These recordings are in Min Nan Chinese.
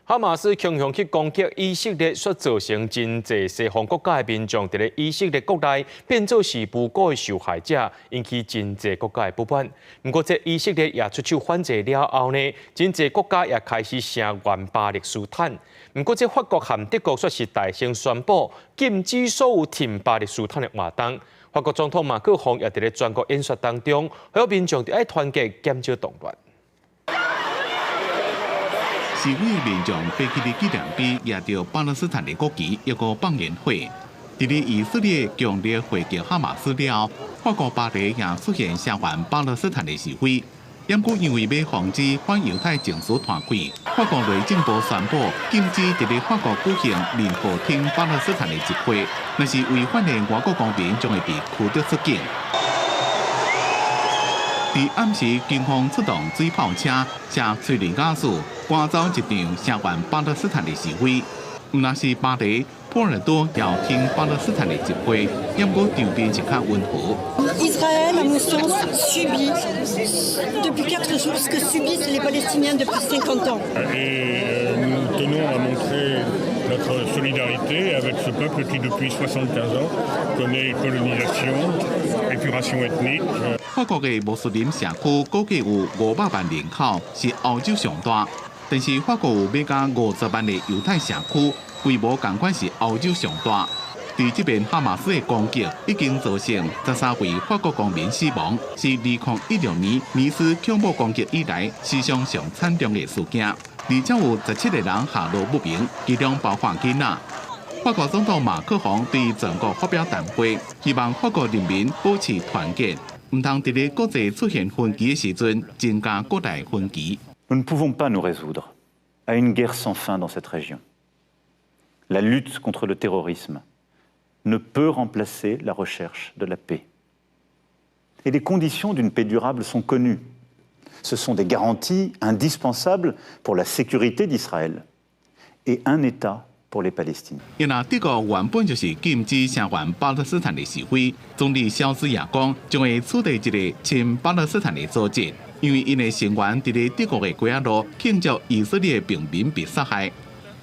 哈馬斯強行去攻擊以色列，煞造成真濟西方國家的民眾佇咧以色列國內變做是無辜的受害者，引起真濟國家的不滿。毋過，這以色列也出手反制了後呢，真濟國家也開始聲援巴勒斯坦。毋過，這法國和德國煞是大聲宣布禁止所有挺巴勒斯坦的活動。法國總統馬克宏也佇咧全國演說當中，呼籲民眾著愛團結，減少動亂。示威的民眾爬起的紀念碑，舉著巴勒斯坦的國旗，抑閣放煙火。佇咧以色列強烈回擊哈馬斯了後，法國巴黎也出現聲援巴勒斯坦的示威。毋過因為欲防止反猶太情緒湠開，法國內政部宣布禁止佇咧法國舉行任何挺巴勒斯坦的集會，若是違反的外國公民將會被驅逐出境。佇暗時，警方出動水炮車、射催淚瓦斯，趕走一場聲援巴勒斯坦的示威。毋但是巴黎、波爾多也有挺巴勒斯坦的集會，毋過場面是較溫和。 Israël, à mon sens, subit depuis 4 jours ce que subissent les Palestiniens depuis 50 ans. Et nous tenons à montrer notre solidarité avec ce peuple qui, depuis 75 ans, connaît colonisation, épuration ethnique. 法國的穆斯林社區估計有500萬人口，是歐洲上大。但是法國有欲加50萬的猶太社區，規模仝款是歐洲上大。佇這邊哈馬斯的攻擊已經造成13位法國公民死亡，是2016年尼斯恐怖攻擊以來史上上慘重的事件。而且有17個人下落不明，其中包括囡仔。法國總統馬克宏對全國發表談話，希望法國人民保持團結，毋通佇咧國際出現分歧的時陣，增加國內分歧。 Nous ne pouvons pas nous résoudre à une guerre sans fin dans cette région. La lutte contre le terrorisme ne peut remplacer la recherche de la paix. Et les conditions d'une paix durable sont connues. Ce sont des garanties indispensables pour la sécurité d'Israël et un État pour les Palestiniens. 因為德國原本就是禁止聲援巴勒斯坦的示威，總理蕭茲也講將會組織一個親巴勒斯坦的組織，因為𪜶的成員佇咧德國的街仔路慶祝以色列平民被殺害。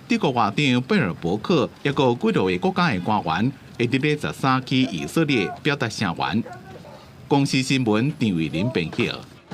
德國外長貝爾伯克抑閣幾落個國家的官員會佇咧13去以色列表達聲援。公視新聞陳慧琳編譯。